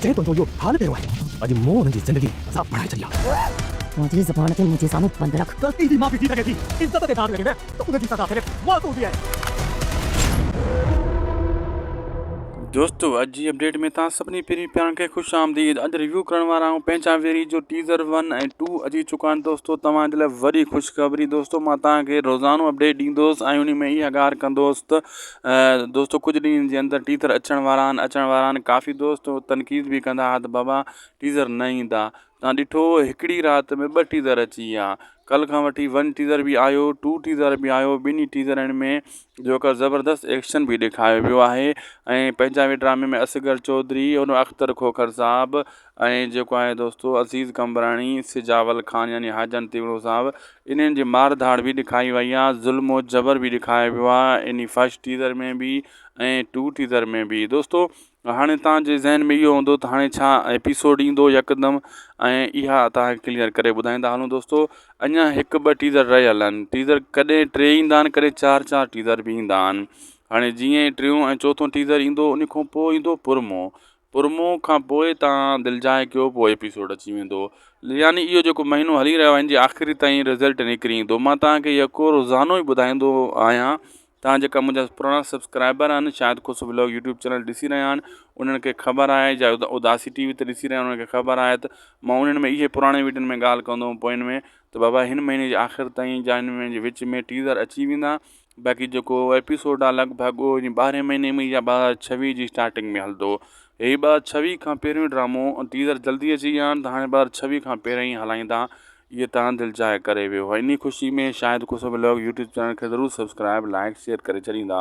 جنهن تنهنجو اهو حال ڪيو آهي، اڄ مون انهن جي زندگي عذاب بڻائي ڇڏي آهي. تنهنجي زبان کي منهنجي سامهون بند رک. غلطي جي معافي ٿي سگهي ٿي، عزت تي داغ لڳي نه ته ان جي سزا صرف موت هوندي آهي. دوستو اڄ جي اپڊيٽ ۾ توهان سڀني پرين پيارن کي خوش آمديد اڄ ريويو ڪرڻ وارا آهيون پنهنجا ويري جو ٽيزر 1 ۽ 2 اچي چڪا آهن دوستو توهان جي لاء وڏي خوشخبري دوستو مان توهان کي روزانو اپڊيٽ ڏيندوس ۽ ان ۾ اها ڳالهه ڪندوس ته دوستو ڪجهه ڏينهن جي اندر ٽيزر اچڻ وارا آهن اچڻ وارا آهن ڪافي دوست تنقيد به ڪندا هئا ته بابا ٽيزر نه ايندا تان ڏٺو هڪڙي رات ۾ ٻه ٽيزر اچي ويا ڪل کان وٺي ون ٽيزر به آيو ٽو ٽيزر به آيو ٻنهي ٽيزرن ۾ جوڪر زبردست ايڪشن به ڏيکاريو ويو آهي ۽ پنجابي ڊرامي ۾ اصغر چوڌري اختر کوکر صاحب ۽ جيڪو آهي دوستو عزيز قمبراڻي سجاول خان يعني حاجن تيوڻو صاحب انهن جي مار ڌاڙ به ڏيکاري وئي آهي ظلم و جبر به ڏيکاريو ويو آهي انهي فرسٽ ٽيزر ۾ به ۽ ٽو ٽيزر ۾ به دوستو هاڻي توهان جي ذهن ۾ اهو هوندو ته هاڻي ڇا ايپيسوڊ ايندو يڪدم ۽ اها توهان کي ڪليئر ڪري ٻڌائيندا هلون دوستو اڃا هڪ ٻه ٽيزر رهيل آهن ٽيزر ڪڏهن ٽي ايندا آهن ڪڏهن چار چار ٽيزر به ايندا آهن هاڻي جيئن ٽيون ۽ چوٿون ٽيزر ايندو ان کان پوء ايندو پرمو پرمو کان پوء تان دلجاء ڪيو پوء ايپيسوڊ اچي ويندو يعني اهو جيڪو مهينو هلي رهيو آهي ان جي آخري تائين رزلٽ نڪري ايندو مان توهان کي يڪو روزانو ئي ٻڌائيندو آهيان توهان جيڪا منهنجا پراڻا سبسڪرائبر آهن Shahid Khoso vlog YouTube channel ڏسي رهيا آهن انهن کي خبر آهي يا اداسي ٽي وي تي ڏسي رهيا آهن انهن کي خبر آهي ته مان انهن ۾ اهي پراڻي ويڊيون ۾ ڳالهه ڪندو هئم پوين ۾ ته بابا هن مهيني جي آخر تائين يا هن مهيني جي وچ ۾ ٽيزر اچي ويندا باقي جيڪو ايپيسوڊ آ لڳ ڀڳ اهو ٻارهين مهيني ۾ يا 2026 جي اسٽارٽنگ ۾ هلندو هي 2026 کان پهريون ڊرامو ٽيزر جلدي اچي ويا آهن ته هاڻي 2026 کان پهريان ئي هلائيندا اهي تان دل جاء ڪري ويو انهي خوشي ۾ Shahid Khoso vlog YouTube channel کي ضرور سبسڪرائب لائڪ شيئر ڪري ڇڏيندا.